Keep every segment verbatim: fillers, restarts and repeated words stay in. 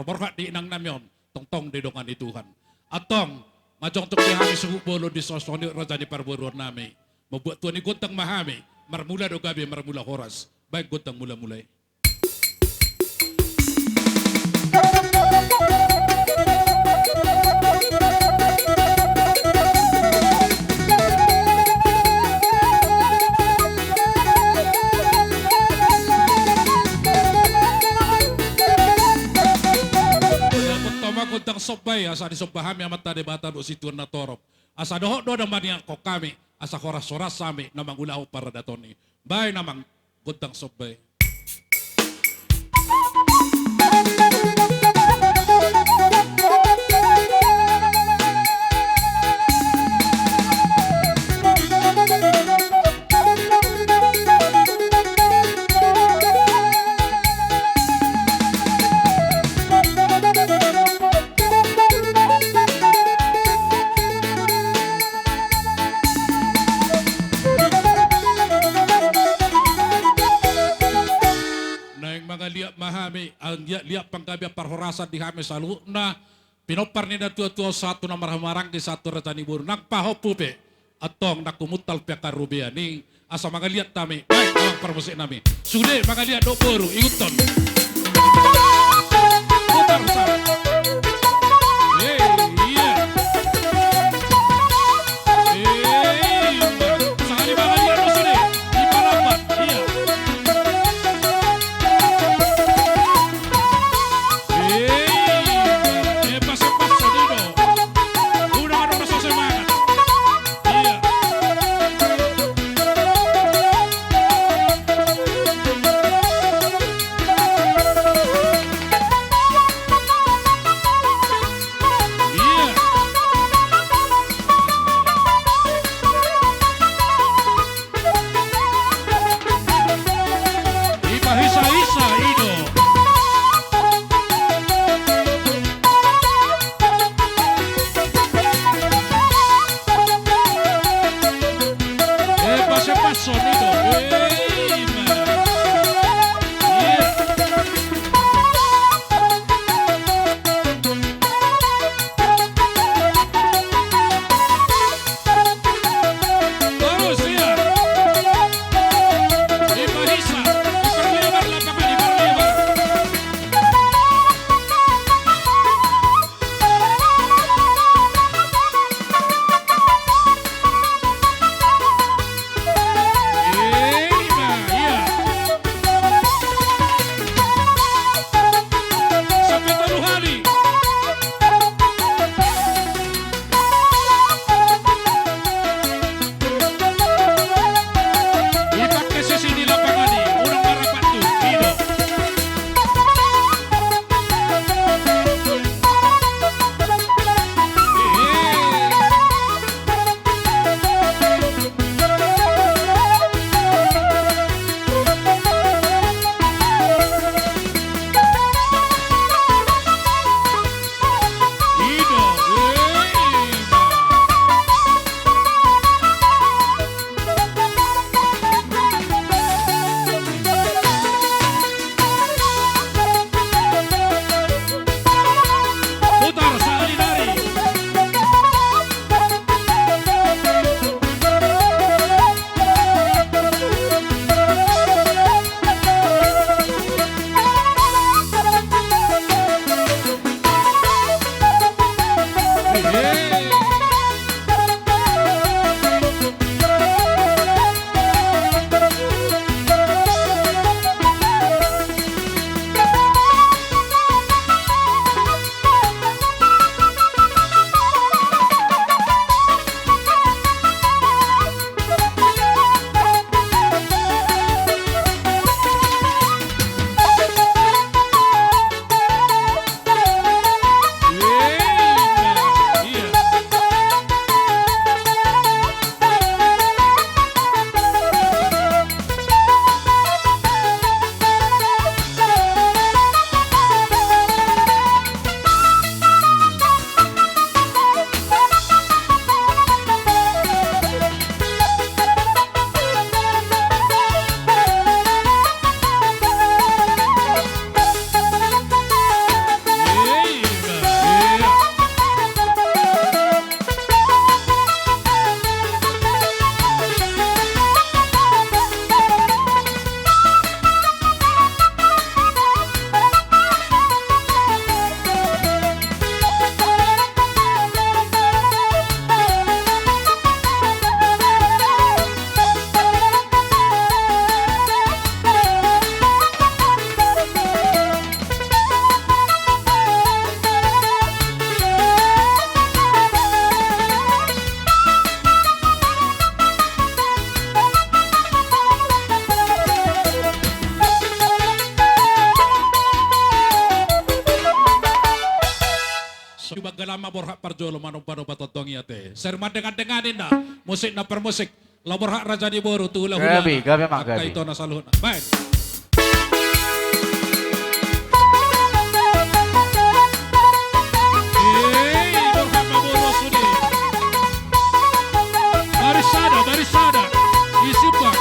borhat di inang nami on, tongtong didongani Tuhan. Antong, manjongkon di hami suhut bolon di suasona ni raja ni parboruon nami. Mambuat tua ni gondang ma hami, marmula do gabe, marmula horas. Baen gondang mula-mula i. Ia, gondang somba i, asa disomba hami Amanta Debata dohot situan na torop. Asa dohot do na maniangkon hami, asa horas-horas hami na mangulahon paradaton i. Baen amang, gondang somba i. Naeng mangaliat ma hami, anggiat liat panggabean parhorasan di hami saluhutna, pinompar ni natua-tua, sahat tu na marhahamaranggi, sahat tu raja ni boru, nang pahompu pe. Antong nang humuntal pe angka robean i, asa mangaliat hami. Baik, amang parmusik nami. Sude mangaliat dohot boru, ihuthon. Putar, putar. Eh, iya. Eh, iya. Sahali mangaliat do sude. Ipalambat, iya. Eh, iya. Eh, pas, pas, sude do. Udah, udah, udah, semangat. Iya. Iya. Ipahisa-hisa i do. Eh, pas, pas, son i do. Eh, ima. Iya. Terus, iya. Diperhisa, diperlebar lapangan, diperlebar. Eh, Lama borhat parjolo manomba-nomba tongtong i ate. Seri mandengandengani na. Musik na parmusik. Laho borhat raja ni boru tu hulahula. Gabe, gabe ma, angka gabe. Ito na saluhutna. Baen. Hei, borhat ma boru sude. Baris sada, baris sada. Isi bak.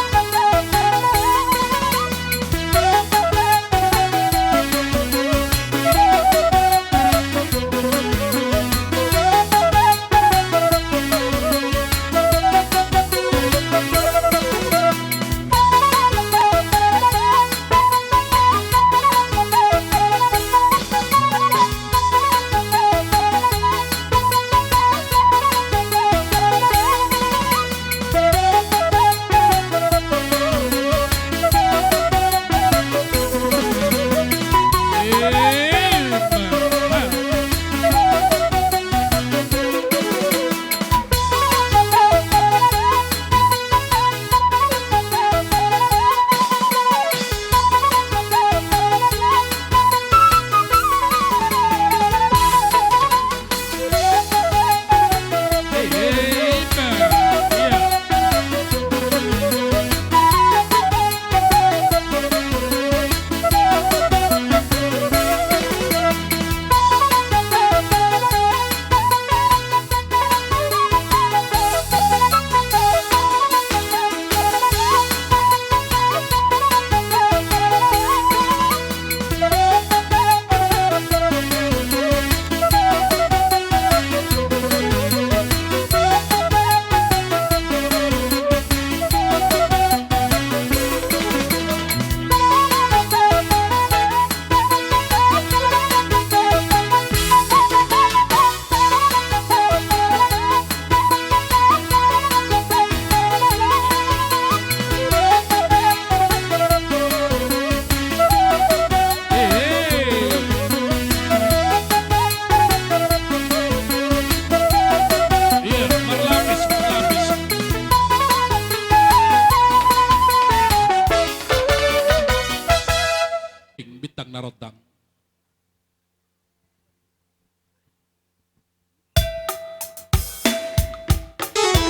Bintang na rondang.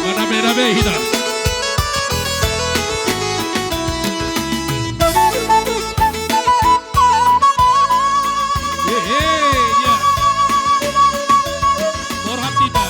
Manabe-nabe hita. Hehe, ya. Borhat hita.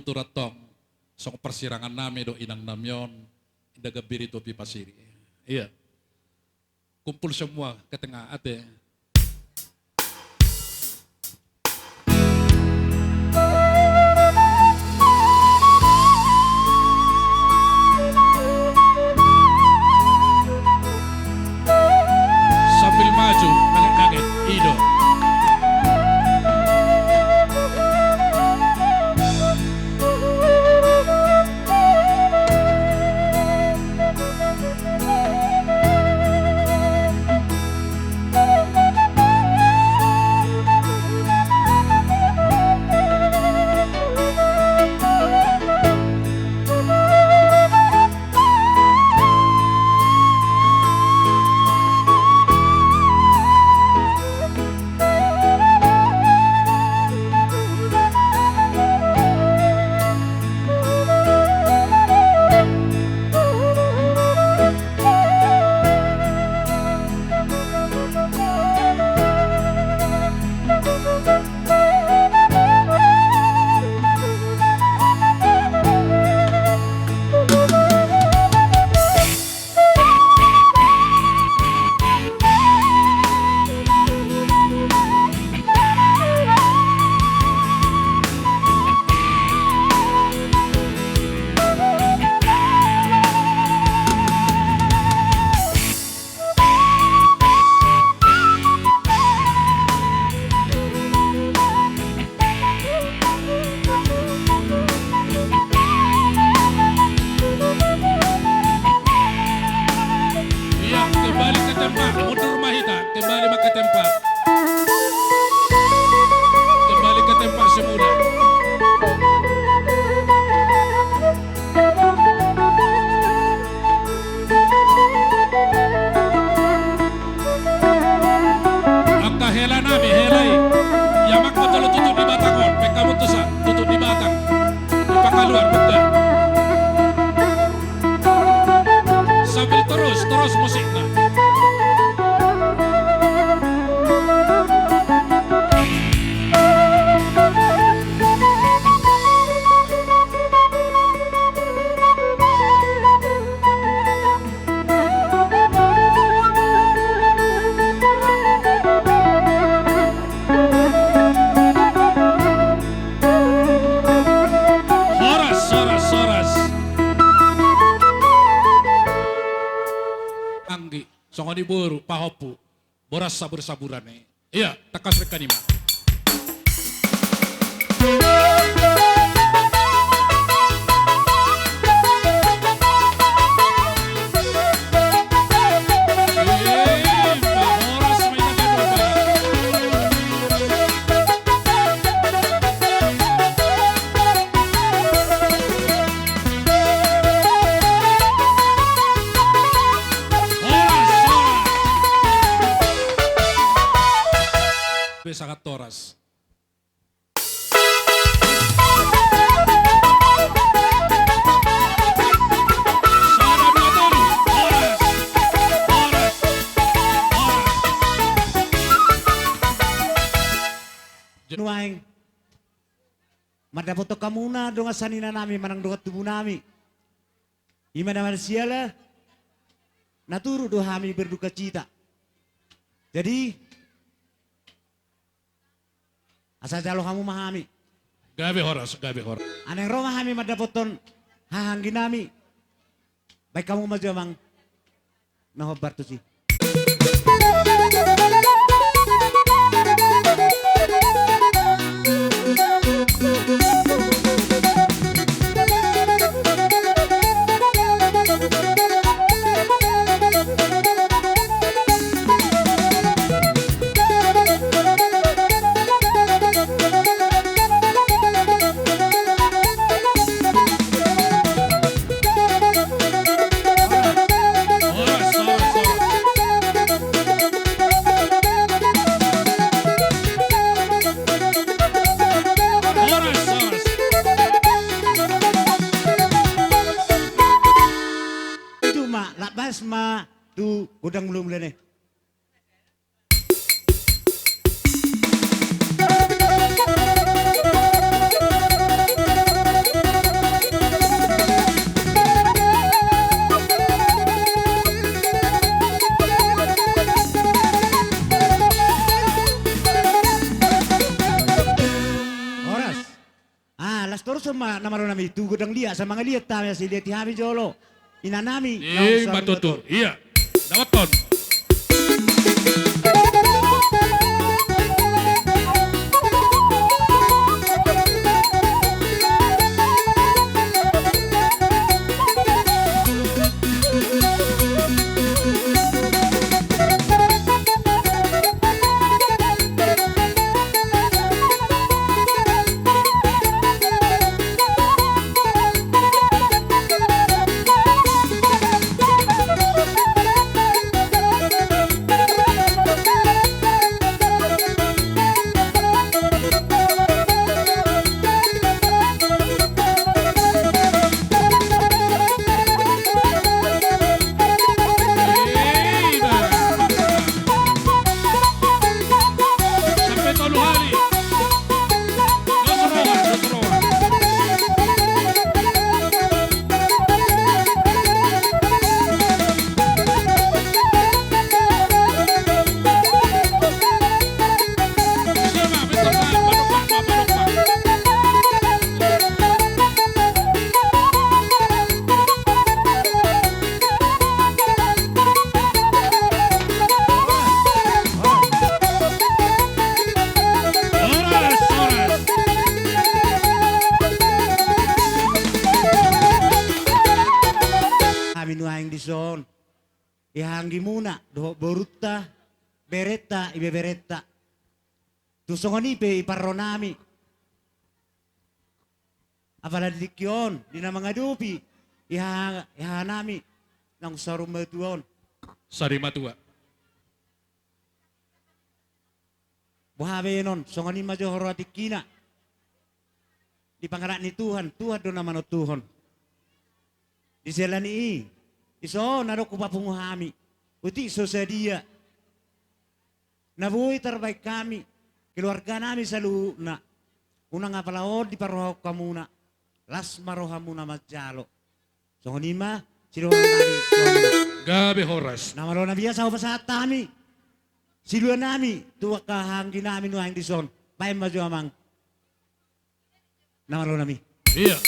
Turantong, songon parsirangan nami do inang nami on, Indah Gambiri Topi Pasiri. Iya. Kumpul semua ke tengah, ate. Sambil maju, nanget-nanget, i do. Iya, kembali ke tempat, mundur ma hita, kembali ma ke tempat. Kembali ke tempat semula. Angka hela nami, hela i. Ia mangko tolu tutut di batang on, pekka mutusa, tutut di batang. Di pakaluar, buka. Sambil terus, terus musikna. Horas, horas, horas. Anggi, songon i boru, pahompu. Boras sabur-saburan i. Iya, tangkas rengkan i ma. Be sangat horas. Nuaeng mandapothon hamuna dongan sanina nami manang dongan tubu nami. I ma na marsiala na turut do hami berdukacita. Jadi, asa jalo hamu ma hami. Gabe horas, gabe horas. Naeng ro ma hami mandapothon haha anggi nami. Baen hamu ma jo amang na hombar tusi. Soma na malo nami tu godang liat, asa mangaliat hami, asa diliati hami jolo inanami. Ima tutu. Ia. Dapothon. Hami nuaeng dison, di hahaanggimuna dohot borunta, berenta, ibeberenta. Tung songon i pe i parronami. Apala di tingki on, di na mangadopi i haha, i hahanami naung saur matua on. Sari matua. Boha baenon, songon i ma jo huroha tingkina. Di panganak ni Tuhan, Tuhan do na manontuhon. Di jala ni i, dison adong hupapungu hami. Otik so sadia na boi tarbaen hami, keluarganami saluhutna. Unang apala on diparrohahon hamuna, las ma rohamuna manjalo. Songon i ma sidohononnami tu hamuna. Gabe horas. Na malo nami, asa hupasahat hami siluanami tu angka hahaangginami nuaeng dison. Baen ma jo amang. Na malo nami. Ia.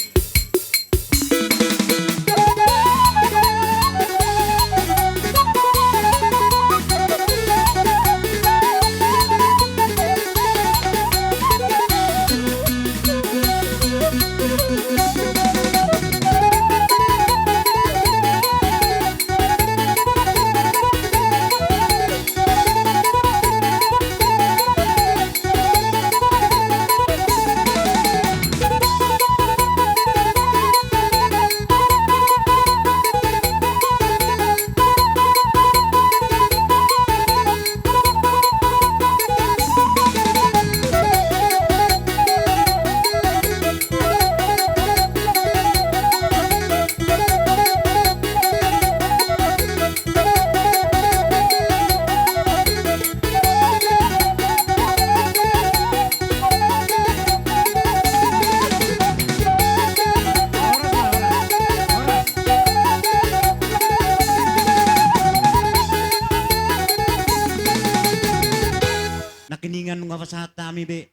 Nangkiningan nunga pasahat hami be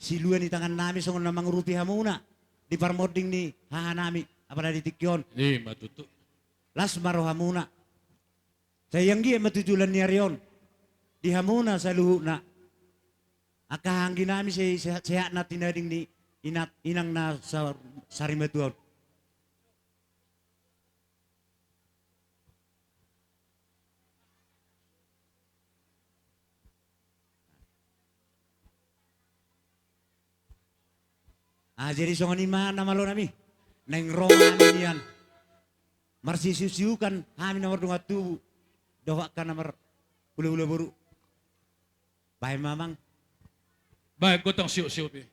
silua ni tangannami songon na mangurupi hamuna di parmonding ni hahanami, apala di tingki on. Ima tutu. Las ma rohamuna. Sai anggiat ma tu joloan ni ari on di hamuna saluhutna angka hahaangginami, sai sehat, sehat na tinading ni inat, inang na sa, sari matua on. Ah, jadi songon i ma na malo nami. Naeng ro hami nian marsiuksiukan, hami na mardongan tubu dohot angka na marhulahula boru. Baen ma amang. Baen gotong siuksiuk i.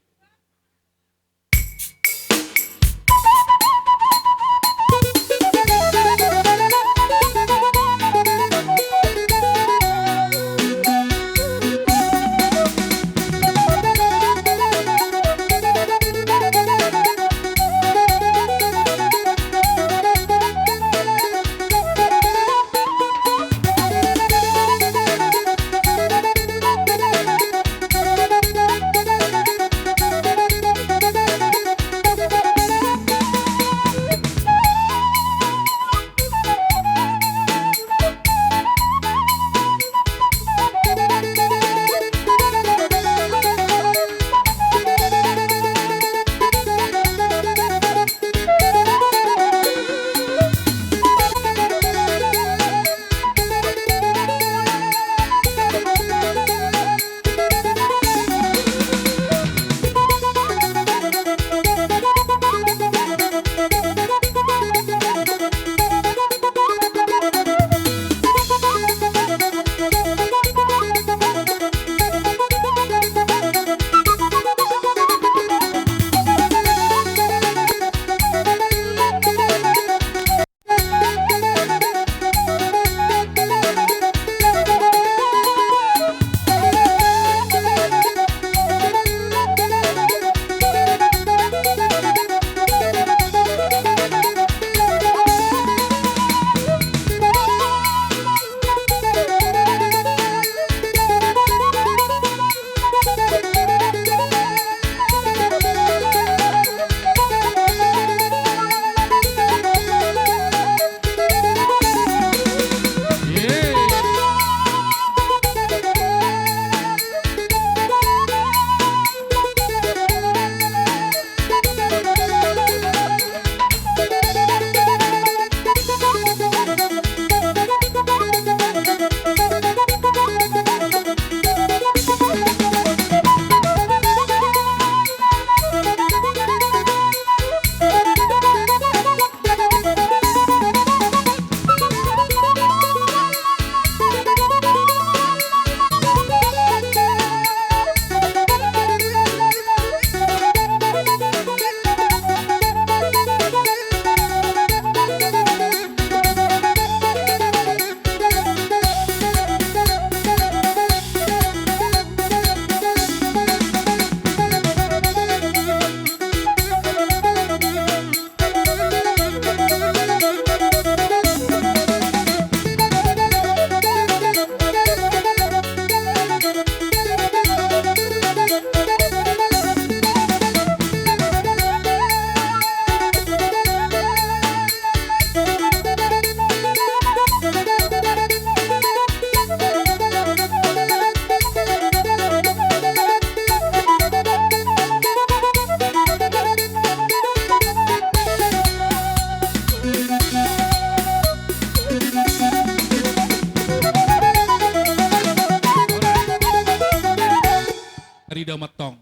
Antong,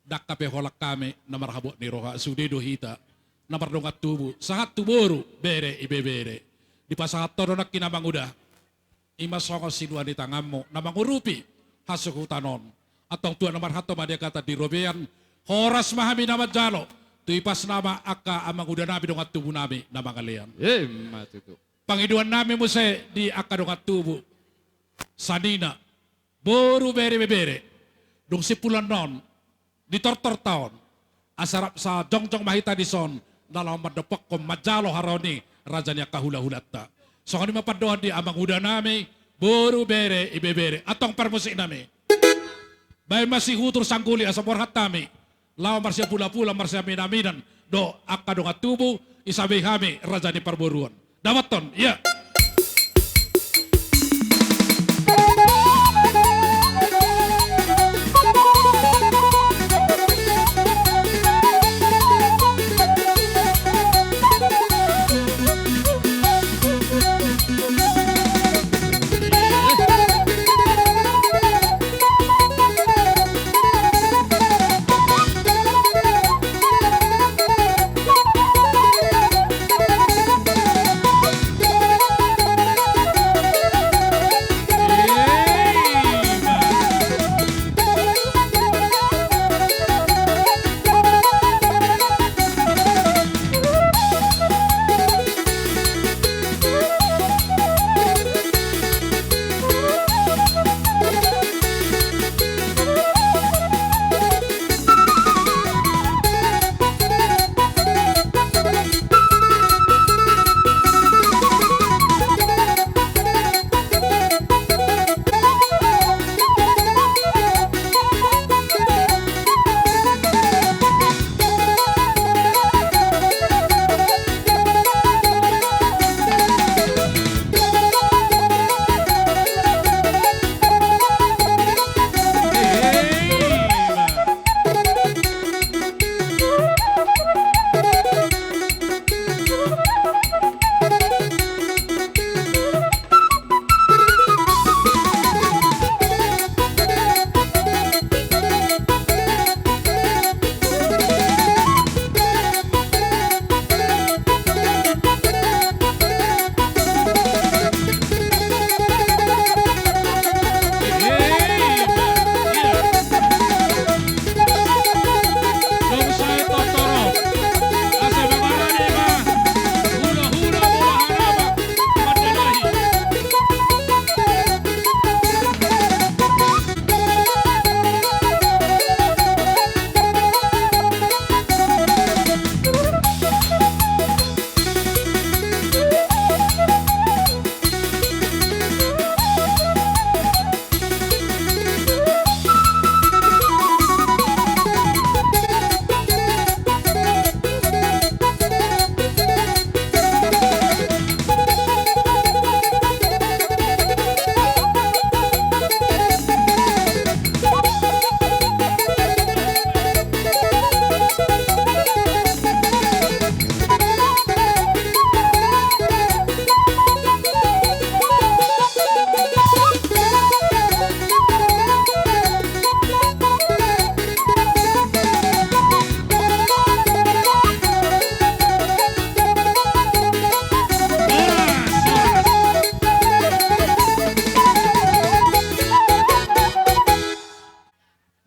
dangka pe holan hami na marhabot ni roha, sude do hita na mardongan tubu, sahat tu boru, bere, ibebere. Dipasahat ho do nangkin, Amang Uda, i ma songon sinua ni tanganmu na mangurupi hasuhuton on. Antong, tua na marhalto ma di angka hata di robean, horas ma hami na manjalo, tu ipas nama angka amang uda nami, dongan tubu nami na mangalean. Emma tutu. Pangidoan nami muse di angka dongan tubu, sanina, boru, bere, bebere, dung simpul on, di tortor taon, asa rap sajongjong ma hita dison, na laho mandompakkon manjalo haroro ni raja ni angka hulahulanta. Songon i ma pandohan di amang uda nami, boru, bere, ibebere. Antong parmusik nami, baen ma sihutur sangguli asa borhat hami laho marsiapulapula, marsiaminaminan dohot angka dongan tubu, i sabe hami raja ni parboruon. Dapothon, ia.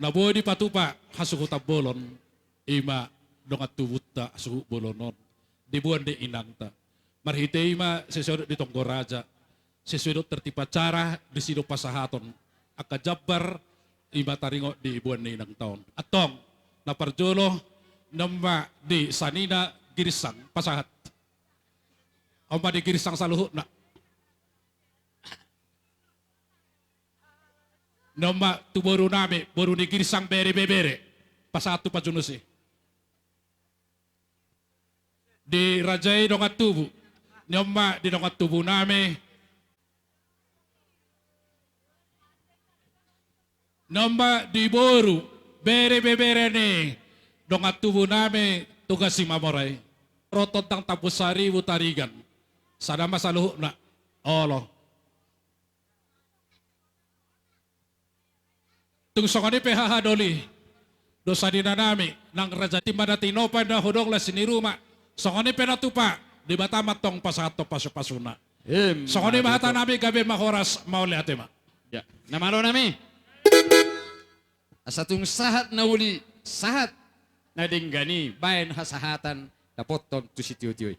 Na boi dipatupa hasuhuton bolon, i ma dongan tubunta hasuhut bolon on, diboan ni inangta. Marhite i ma sesuai dohot di tonggo raja, sesuai dohot tertib acara, disi do pasahaton angka jambar, i ma taringot diboan ni inangta on. Antong, na parjolo, on ma di sanina Girsang, pasahat. On ma di Girsang saluhutna. On ma tu boru nami, boru ni Girsang, bere, bebere. Pasahat tu pajunus i. Di raja i dongan tubu. On ma di dongan tubu nami. On ma di boru, bere, bebere ni dongan tubu nami Toga Simamora i. Ro tondang Tambun Saribu Tarigan. Sada ma saluhutna. Olo. Tung songon i pe haha doli. Dosa di inanami, nang raja i ma na tinopa na hudok las ni ruma. Songon i pe na tupa, Debata ma antong pasahathon pasupasuna. Ima tutu. Songon i ma hata nami, gabe ma horas, mauliate ma. Ya, na malo nami. Asa tung sahat na uli, sahat na denggan i, baen hasahatan dapothon tu sitiotio i.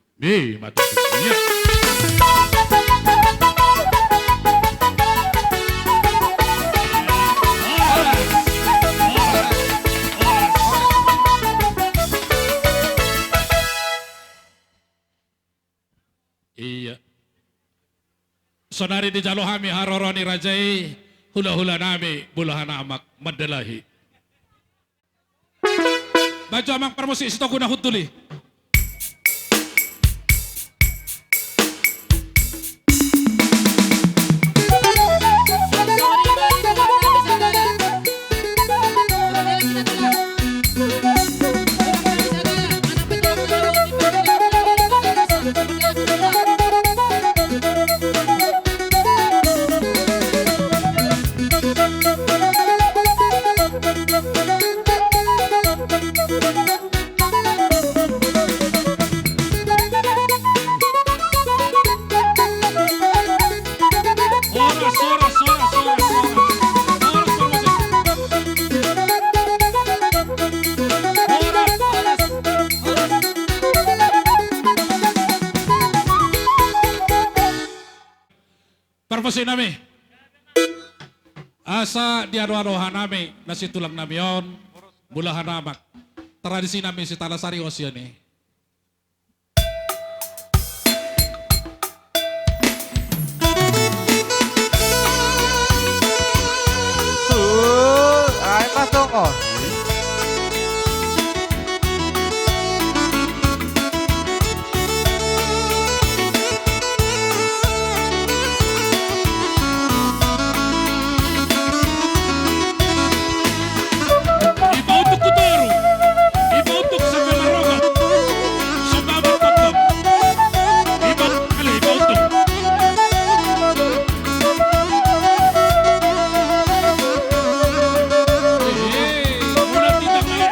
Ima tutu. Ia. Ia. Saonari dijalo hami haroro ni raja i, hulahula nami, Bulahan Amak, mandalahi. Baen jo amang parmusik sitoguna hundul i. Parmusik nami. Asa diadoado hanami na situlang nami on, Bulahan Amak. Tradisi nami Sitalasari on sian i. Ai ma songon i. Ipauntuk tu toru, ipauntuk sampe marrogot. Somba ma tongtong. Ipauntuk ale, ipauntuk. Hehe, mulak di tangah.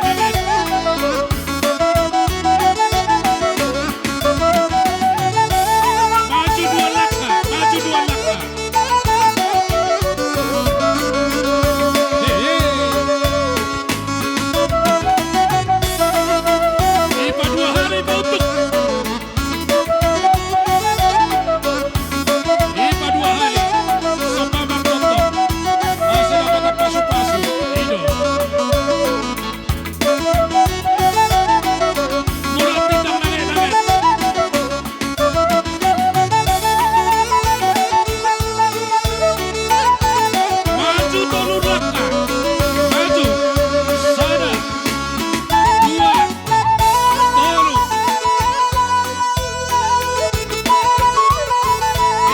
Maju dua langkah, maju dua langkah. Hehe. Ipa dua hali, ipauntuk. Ipa dua hali. Somba ma tongtong. Asa dapotan pasupasu. I do. Mulak di tangah. Maju tolu langkah. Maju. Sada. Dua. Tolu.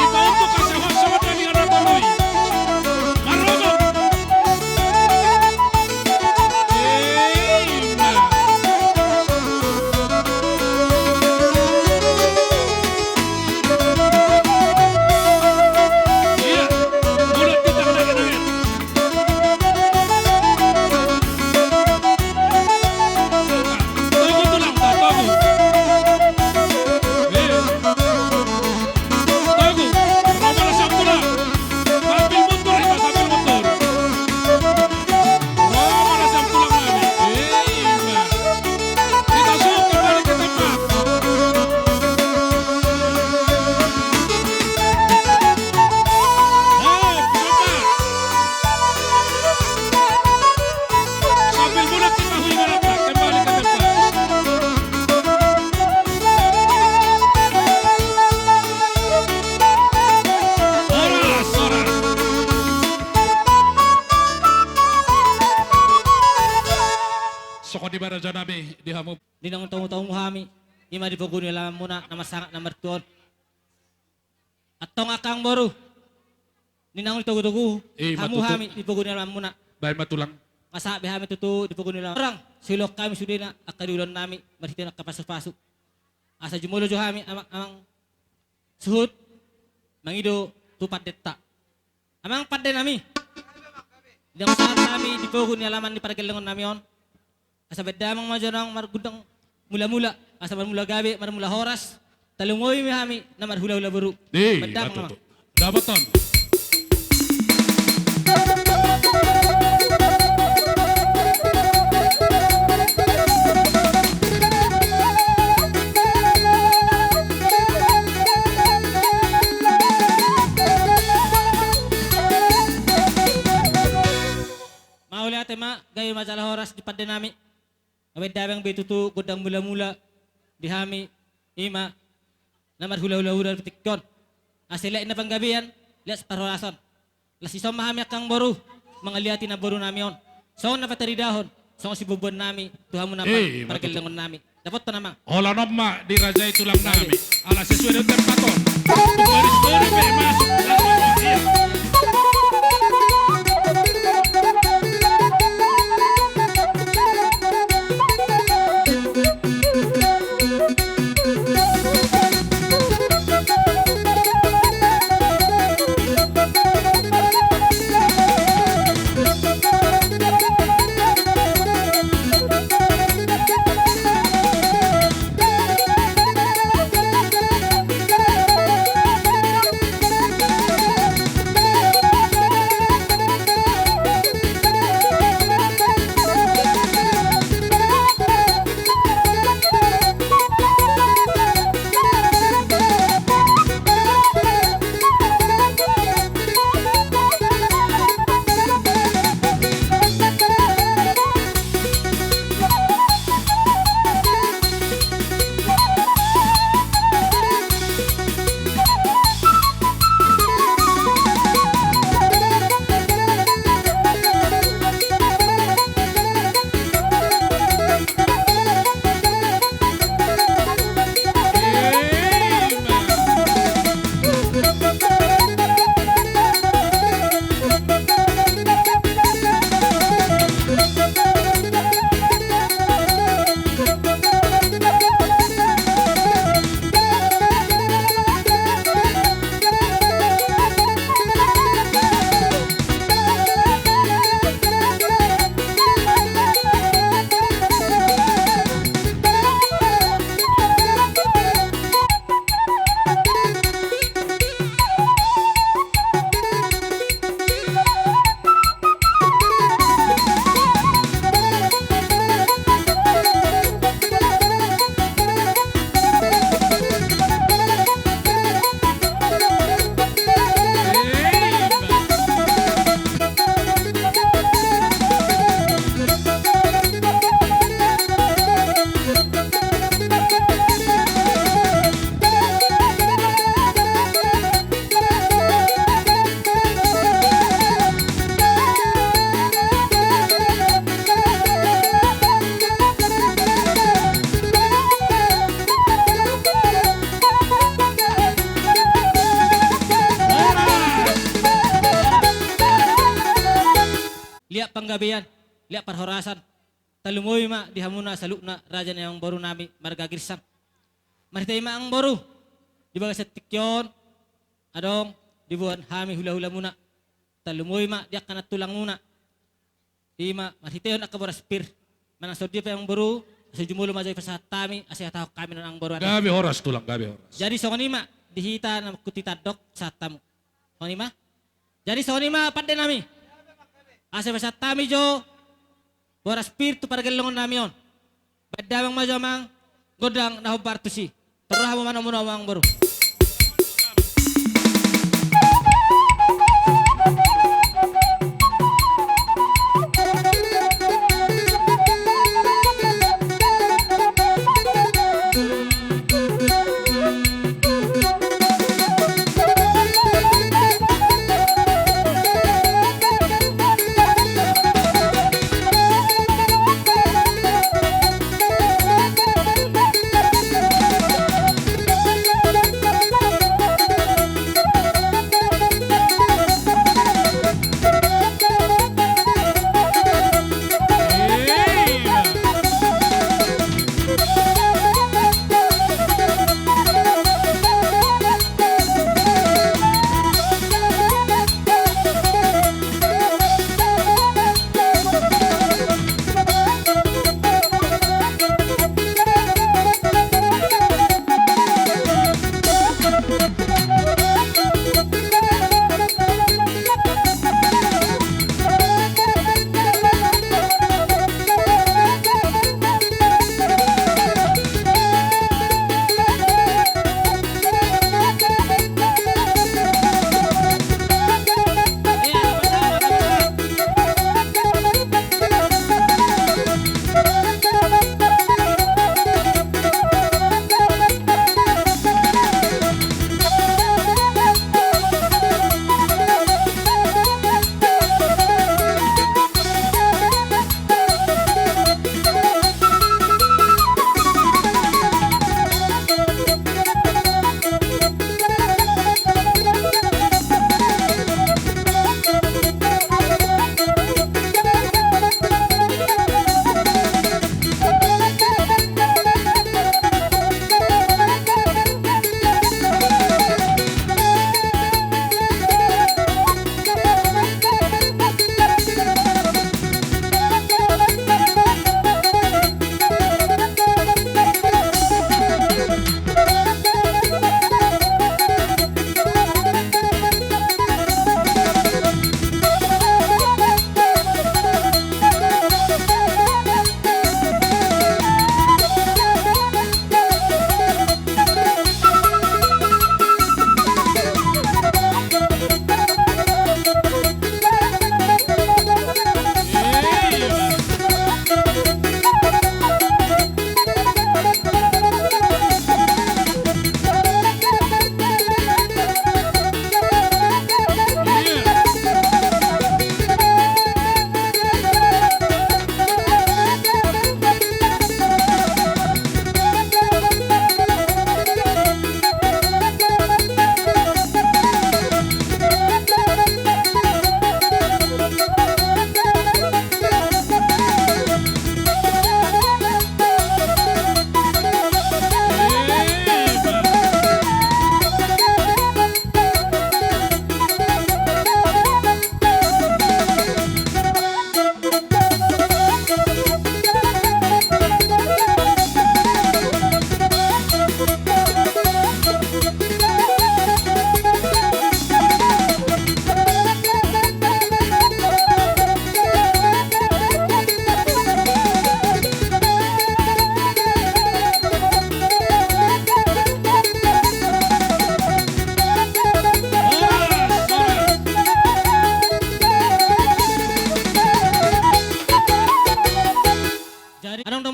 Ipauntuk asa hoso ma dalihan na torop i. Marrogot. Ima. Ia, mulak di tangah. Togu tulang, togu. Eh. Togu, ro ma na sian tulang. Sambil mundur hita, sambil mundur. Ro ma na sian tulang nami. Eh, ima. Hita suhut kembali ke tempat. Hop, coba. Sambil mulak kita hu ibaratna, kembali ke tempat. Horas, horas. Songon i ma raja nami di hamu. Di naung tamu-tamu hami, ima di pogu ni alamanmuna, na marsangap na martua on. Antong angka amangboru, di naung ditogu-togu hamu hami di pogu ni alamanmuna. Baen ma tulang. Nga sahat be hami tutu di pogu ni alaman. Torang, silehon hami sudena angka di ulaon nami marhite angka pasu-pasu. Asa jumolo jo hami amang, amang suhut mangido tu pandenta. Amang pande nami, di naung sahat hami di pogu ni alaman ni pargellengon nami on. Asa baen damang ma jo amang margondang mulamula, asa marmula gabe, marmula horas. Tarlumobi ma hami na marhulahula boru. Baen damang ma. Dapotan. Mauliate ma, gabe ma jala horas di pande nami. Baen damang be tutu gondang mulamula di hami, i ma na marhulahula boru di tingki on. Asa liat na panggabean, liat parhorasan. Laos dison ma hami angka amang boru mangaliati namboru nami on. Songon na pataridahon, songon siboanon nami tu hamu na pargellengon nami. Dapotan amang. Holan on ma dirajai tulang nami. Ala sesuai dengan tempat on. Tung baris boru pe masuk. Liat panggabean, liat parhorasan. Tarlumobi ma di hamuna saluhutna raja ni amang boru nami marga Girsang. Marhite i ma amang boru, di bagasan tingki on adong diboan hami hulahulamuna. Tarlumobi ma di angka nantulangmuna. I ma marhitehon angka boras pir. Manang songon dia pe amang boru, asa jumolo ma jo dipasahat hami, asa dihatahon hami nuaeng amang boru. Gabe horas tulang, gabe horas. Jadi songon i ma di hita na mangkuti tandok sahat hamu. Songon i ma. Jadi songon i ma pande nami. Asa dipasahat hami jo boras pir tu pargellengon nami on. Baen damang ma jo amang gondang na hombar tusi. Torus hamu ma na muna amang boru.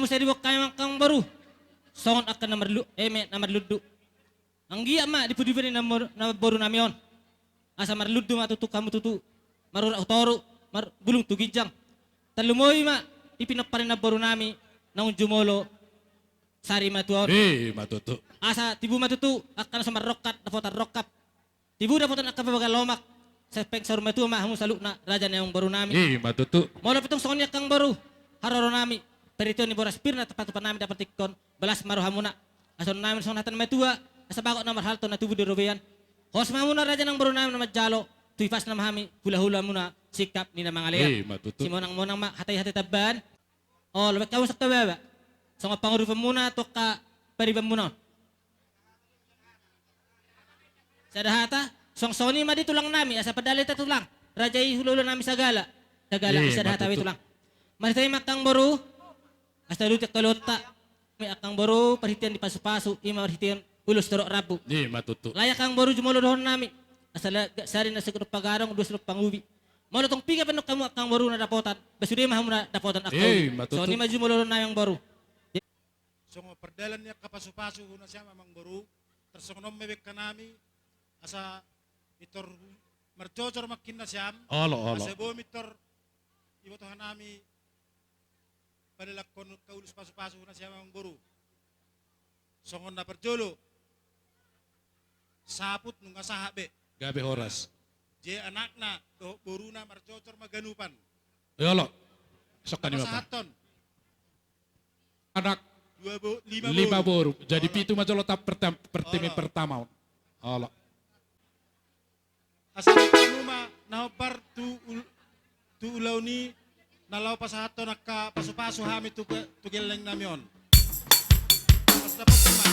Sai diboan hami ma angka amangboru songon angka na marlu-, eme na marlundu. Anggiat ma di pudi-pudi ni namboru, namboru nami on, asa marlundu ma tutu hamu tutu, marurat tu toru, mar-, bulung tu ginjang. Tarlumobi ma di pinompar ni namboru nami naung jumolo sari matua on. I ma tutu. Asa tibu ma tutu angka na so marrongkap dapotan rongkap. Tibu dapotan angka pabaga lomak. Sai pengsaur matua ma hamu saluhutna raja ni amangboru nami. I ma tutu. Molo pe tung songon i angka amangboru, haroro nami, paritiaon ni boras pir na tarpatupa nami dapot ingkon, balas ma rohamuna. Asa on nami songon hata ni matua, asa bagot na marhalto na tubu di robean. Horas ma hamuna raja ni amangboru nami na manjalo, tu ipasna ma hami hula-hulamuna singkap ni na mangalean. I ma tutu. Simonang-monang ma hata i hata i tambahan. Olo, baen hamu sangkababa songon pangurupanmuna tu angka paribanmuna on. Sada hata, songon i ma di tulang nami, asa pardalanan hita tulang. Raja i hula-hula nami sagala. Sagala, i ma tutu. Sada hata be tulang. Marhite i ma angka amangboru, asa dua tu angka ulaonta. Nami angka amangboru, parhitean di pasu-pasu, i ma parhitean ulos torop rambu. I ma tutu. Lae angka amangboru jumolo dohonon nami. Asa la-, sari na singkop pagarong, dua singkop pangubi. Molo tung piga pe nang hamu angka amangboru na dapotan, ba sude ma hamu na dapotan angka ubi. I ma tutu. Songon i ma jumolo dohonon nami amangboru. Songon pardalan ni angka pasu-pasu hu nasiam amangboru, tarsongon on ma be angka nami, asa pintor marjojor ma angka nasiam. Olo, olo. Asa boi pintor diboto hami padalankon angka ulos pasu-pasu hu nasiam amangboru. Songon na parjolo, saput nunga sahat be. Gabe horas. Jadi anakna dohot boruna marjojor ma ganupan. Olo. Sokka ni ma pasahathon. Anak dua bo-, lima boru. Lima boru. Jadi olo, pitu ma jolo tap pertam-, pertimi pertama on. Olo. Asa hamu ma na hombar tu ul-, tu ulaon i na laho pasahathon angka pasu-pasu hami tu ge-, tu gelleng nami on. Pas dapothon ma.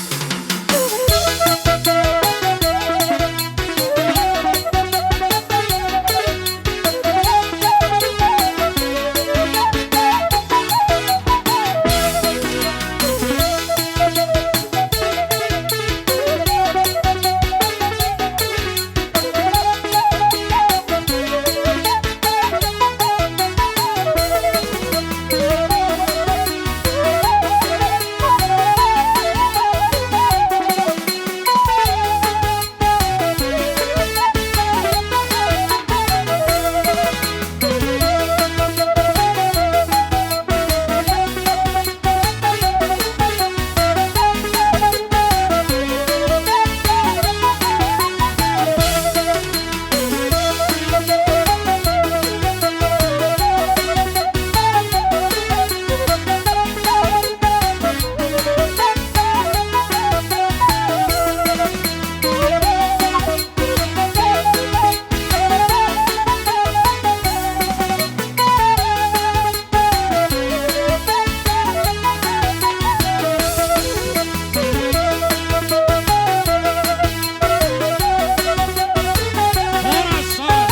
Horas, horas.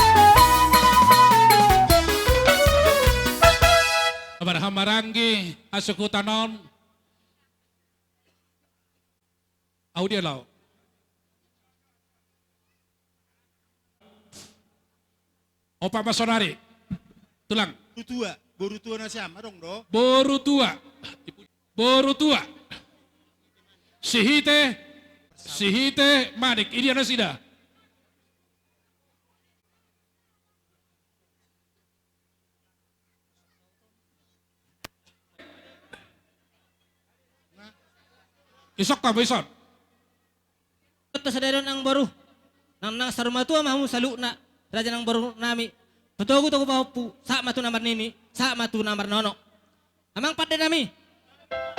Abraham Maranggi, asukutan on. Au dia lao. Opat ma sonari. Tulang. Boru tua, boru tua nasiam, adong do? Boru tua. Boru tua. Sihite, Sihite Manik, i dia nasida? Isok ka, ison. Tonta sadari on amangboru. Nang, nang saur matua ma hamu saluhutna, raja ni amangboru nami. Patogu-togu pahompu, sahat ma tu na marnini, sahat ma tu na marnono. Amang pande nami.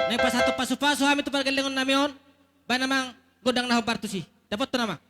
Naeng pasahathon pasu-pasu hami tu pargellengon nami on, baen amang gondang na hombar tusi. Dapothon amang.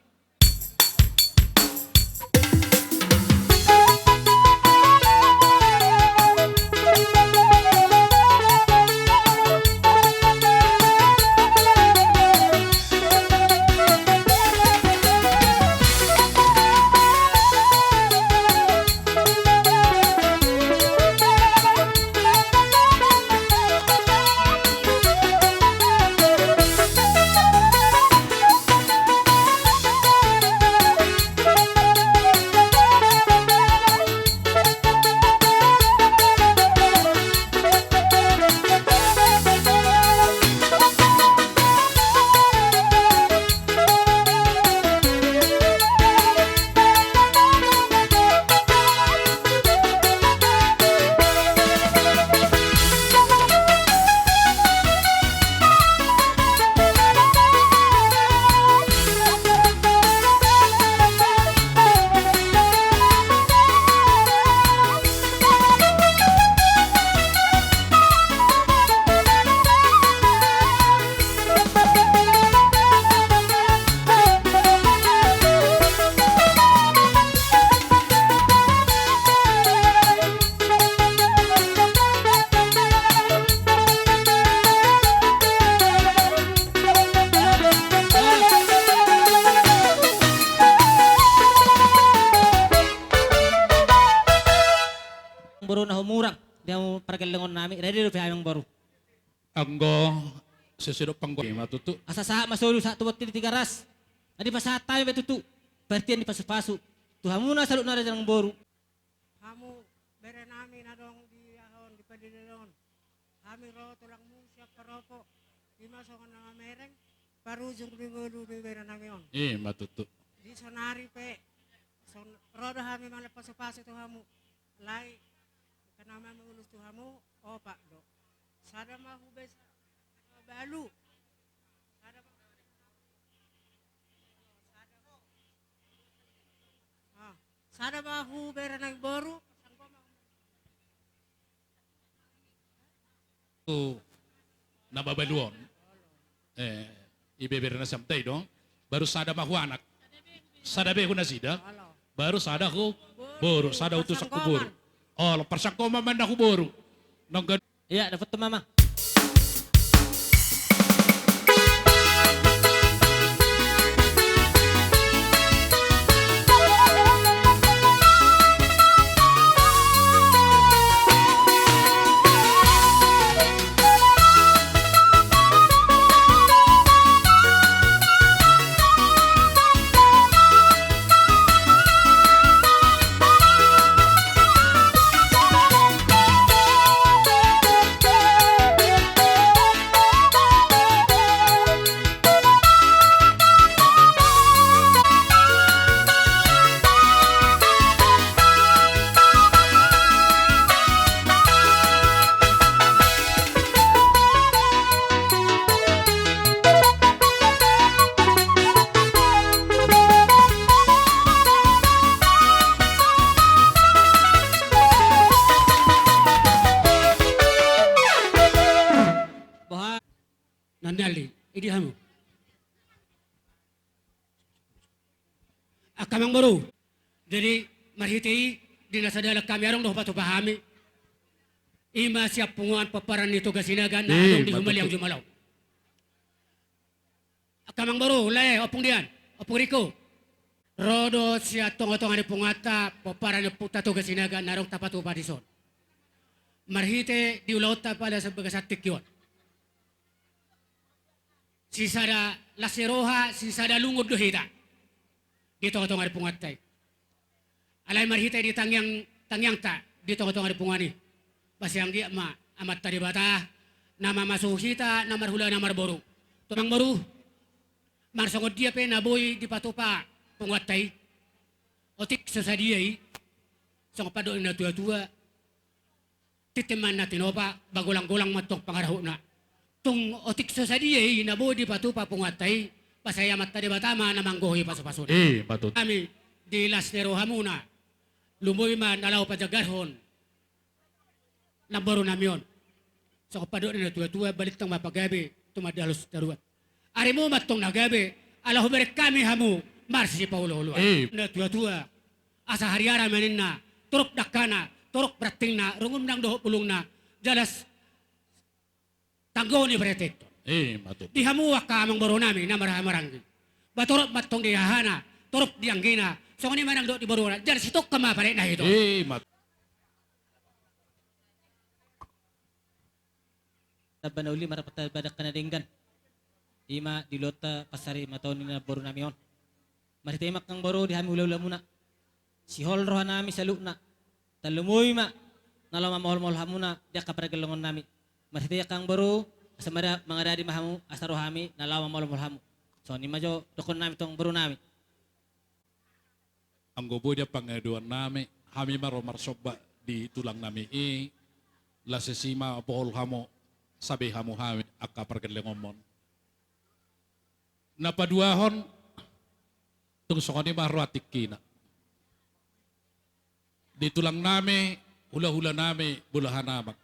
Boru na humurang di hamu pargellengon nami, rade dope hami amangboru. Anggo sesedok panggo ima tutu. Asa sahat ma solu sahat tu bontean di Tigaras. Na dipasahat hami pe tutu, parhitean ni pasupasu tu hamuna saluhutna raja nang boru. Hamu bere nami na adong di aha on, di Padaleon. Hami ro tulangmu sian Paropo, ima songon na mamereng, parujung di ngolu di bere nami on. Ima tutu. Di sonari pe, son-, ro do hami manang pasupasu tu hamu. Alai, angka na mangolu tu hamu, opat do. Sada ma hubes, balu. Sada ma, ah, sada ma hubere nang boru. Tu na mabalu on. Eh, ibebere na sian tai do. Baru sada ma hu anak. Sada be hu nasida. Baru sada hu boru, sada utusan hu boru. Olo, parsangkoman ma na hu boru. Nongga. Iya, dapat tu mama. Boha? Nandali, idi hamu. Angka amangboru. Jadi, marhite i, di na sadalan hami adong do hupatupa hami. Ima sian punguan pomparan ni Toga Sinaga na adong di Humaliang Jumalaon. Angka amangboru, lae, Ompung Dian, Ompung Riko. Ro do sian tongatonga ni punguanta, pomparan ni Ompunta Toga Sinaga na adong tapatupa dison. Marhite di ulaonta pala sian bagasan tingki on. Sisada las ni roha, sisada lungun do hita di tongatonga ni punguanta i. Alai marhite di tangiang, tangiangta di tongatonga ni punguan i, basa anggiat ma Amanta Debata na mamasu hita na marhula na marboru. Tu amangboru, marsongon dia pe na boi dipatupa punguanta i, otik so sadia i, songon pandok ni natuatua, tintin ma na tinopa, bagolanggolang ma tong pangarahutna. Tung otik so sadia i na boi dipatupa punguanta i, basa i Amanta Debata ma na manggohi pasupasuna. Ima tutu. Hami di las ni rohamuna, lumobi ma na laho pajagarhon namboru nami on. Songon pandok ni natuatua, balintang ma pagabe, tumanda halus daruat. Arimu ma tong na gabe, ala hubereng hami hamu marsipaolooloan. Ima. Natuatua, asa hariara ma ninna, torop dangkana, torop rantingna, rungun nang dohot bulungna, jala tanggo ni pareteton. Ima tutu. Di hamu angka amangboru nami na marhahamaranggi, ba torop ma tong di hahana, torop di anggina, songon i ma nang dohot di boruna, jala sitongka ma paretna hita on. Ima tutu. Tamba na uli marpata badak kana denggan. Ima di ulaonta pansarimaton ni namboru nami on. Marhite i ma angka amangboru di hami hulahulamuna. Sihol roha nami saluhutna. Tarlumobi ma na laho mamaholmahol hamuna di angka pargellengon nami. Marhite i angka amangboru, asa mara-, mangaradi ma hamu, asa ro hami na laho mamaholmahol hamu. Songon i ma jo dohonon nami tong boru nami. Anggo boi do pangidoan nami, hami ma ro marsomba di tulang nami i, laos disi ma bohol hamu, sabe hamu hami angka pargellengonmon. Na paduahon, tung songon i ma roha tingkina. Di tulang nami, hulahula nami, bolahan amang.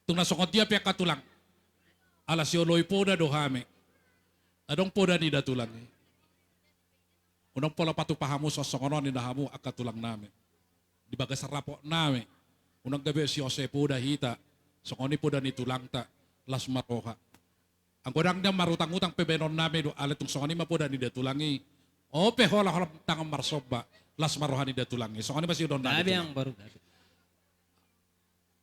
Tung na songon dia pe angka tulang. Ala sioloi poda do hami. Adong poda ni datulang i. Unang pola patupa hamu songon on ninna hamu angka tulang nami. Di bagasan rapot nami. Unang gabe siose poda hita. Songon i poda ni tulangta. Las ma roha. Anggo ndang nian marutangutang pe baenon nami do, alai tung songon i ma poda ni datulang i. On pe hola-hola tangan marsomba. Las ma roha ni datulang i. Songon i ma siudon nami. Gabe tulang. Amangboru, gabe.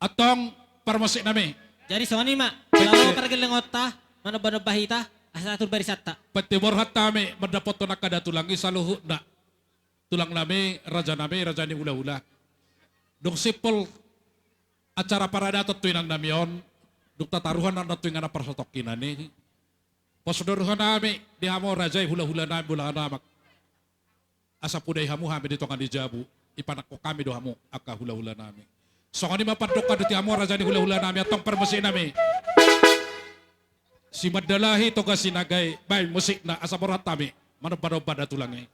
Antong parmusik nami. Jadi songon i ma. Pete. Laho pargellengonta, manomba-nomba hita, asa sahat tu barisanta. Pete borhat nami mandapothon angka datulang i saluhutna. Tulang nami, raja nami, raja ni hula-hula. Dung simpul acara paradaton tu inang nami on, dung tataruhon annon tu inganan parsatongkinan i. Pos do roha nami di hamu raja i, hula-hula nami, bolahan amak. Asa pudai hamu hami di tonga ni jabu, ipanangkok hami do hamu angka hula-hula nami. Songon i ma pandok hami tu hamu raja ni hula-hula nami, antong parmusik nami. Simandalahi Toga Sinaga i, baen musikna asa borhat hami manomba-nomba datulang i.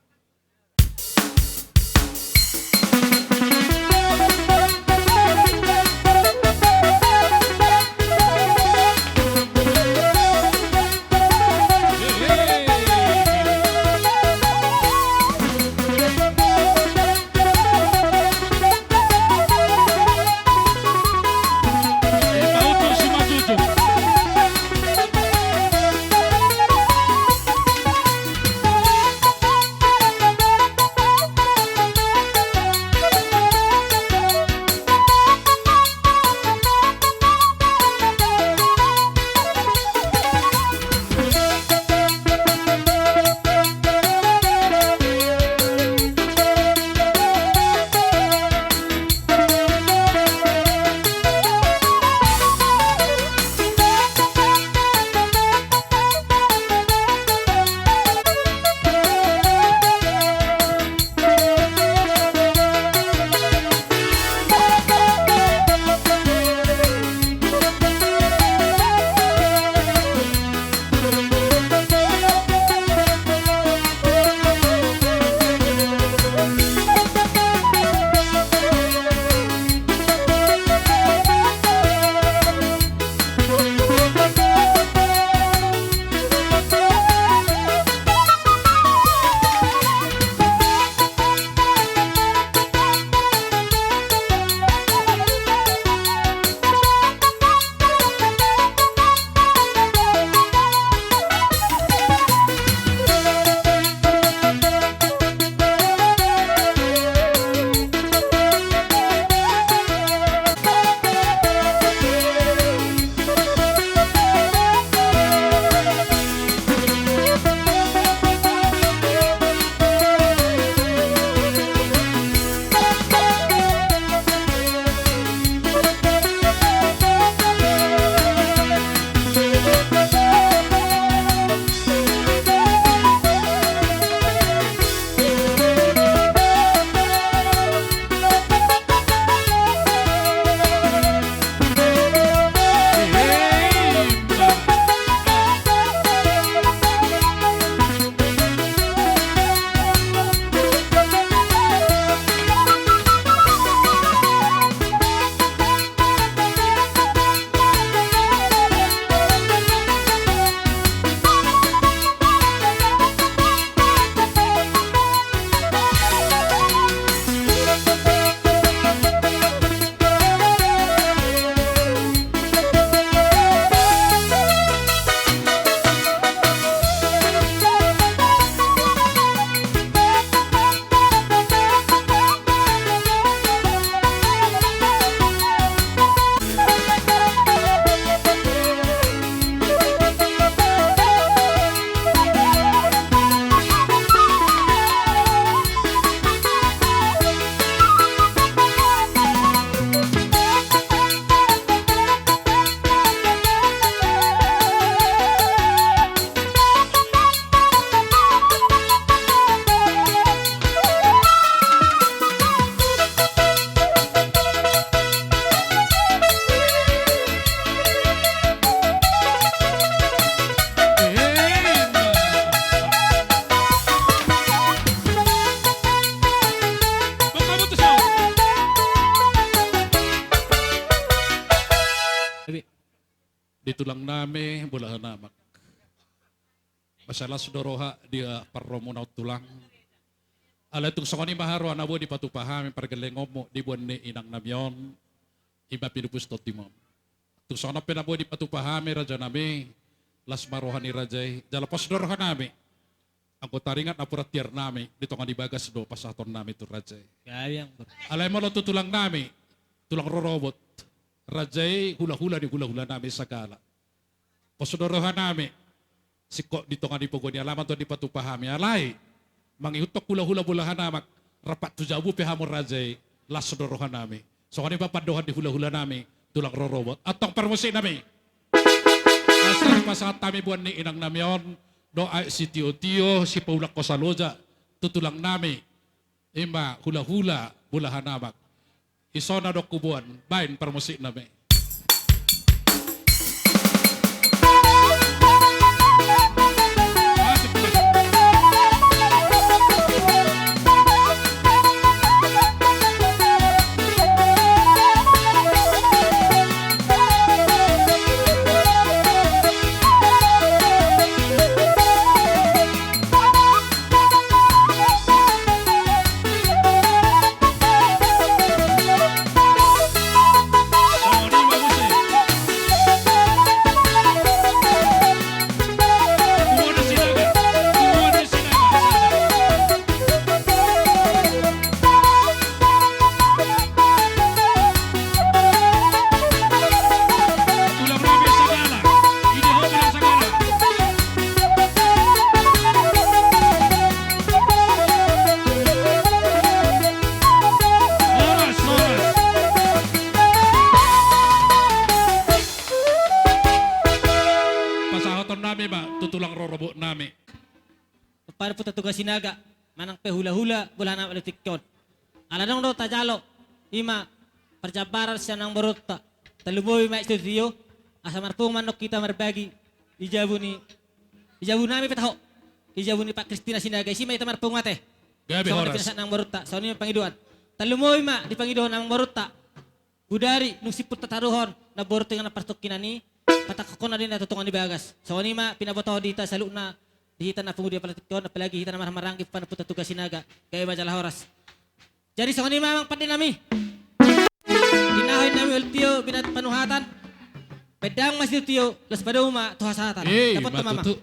Di tulang nami bolahan amak. Asa las do roha di parromuna on tulang. Alai tung songon i ma haroa na boi dipatupa hami pargellengonmu di boan ni inang nami on, i ma pinupus tondim on. Tung songon on pe na boi dipatupa hami raja nami, las ma roha ni raja i, jala pos do roha nami. Anggo taringot napuran tiar nami, di tonga ni bagas do pasahaton nami tu raja i. Alai molo tu tulang nami, tulang rorobot. raja i, hulahula ni hulahula nami sagala. Pos do roha nami, singkop di tonga ni pogu ni alaman tu dipatupa hami, alai mangihuthon hulahula bolahan amak, rap tu jabu pe hamu raja i, las do roha nami. Songon i ma pandohan ni hulahula nami, tulang rorobot. Antong parmusik nami, asa pasahat hami boan ni inang nami on, dohot aek sitiotio, sipaulak hosa loja, tu tulang nami, ima hulahula bolahan amak. Isona do huboan, baen parmusik nami. Pasahaton nami ma tu tulang rorobot nami. Ompunta Tuga Sinaga, manang pe hulahula bolahan amak di tingki on. Ala adong do tajalo, ima parjambaran sian amangborunta. Tarlumobi ma i sitio, asa marpungu ma annon hita marbagi di jabu ni, di jabu nami pe taho, di jabu ni Pak Kristina Sinaga, disi ma hita marpungu ate. Gabe, horas. Songon i ma pangidoan. Tarlumobi ma di pangidoan amangborunta. Bodari nunga simpul tataruhon, na boru tengah na partungkinan i, patangkokhon na di na tu tonga ni bagas. Songon i ma pinaboto di hita saluhutna, di hita na pungu di apala tingki on, apalagi hita na marhahamaranggi, Ompunta Tuga Sinaga, gabe ma jala horas. Jadi songon i ma amang pande nami. Tinaho inna nami, olo tio, binatang panuhatan. Baen damang ma sitio, laos padomu ma tu hasahatan. Eh, dapot ma tutu.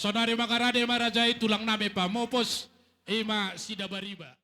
Saonari mangarade ma raja i tulang nami pamopos, ima Sidabariba.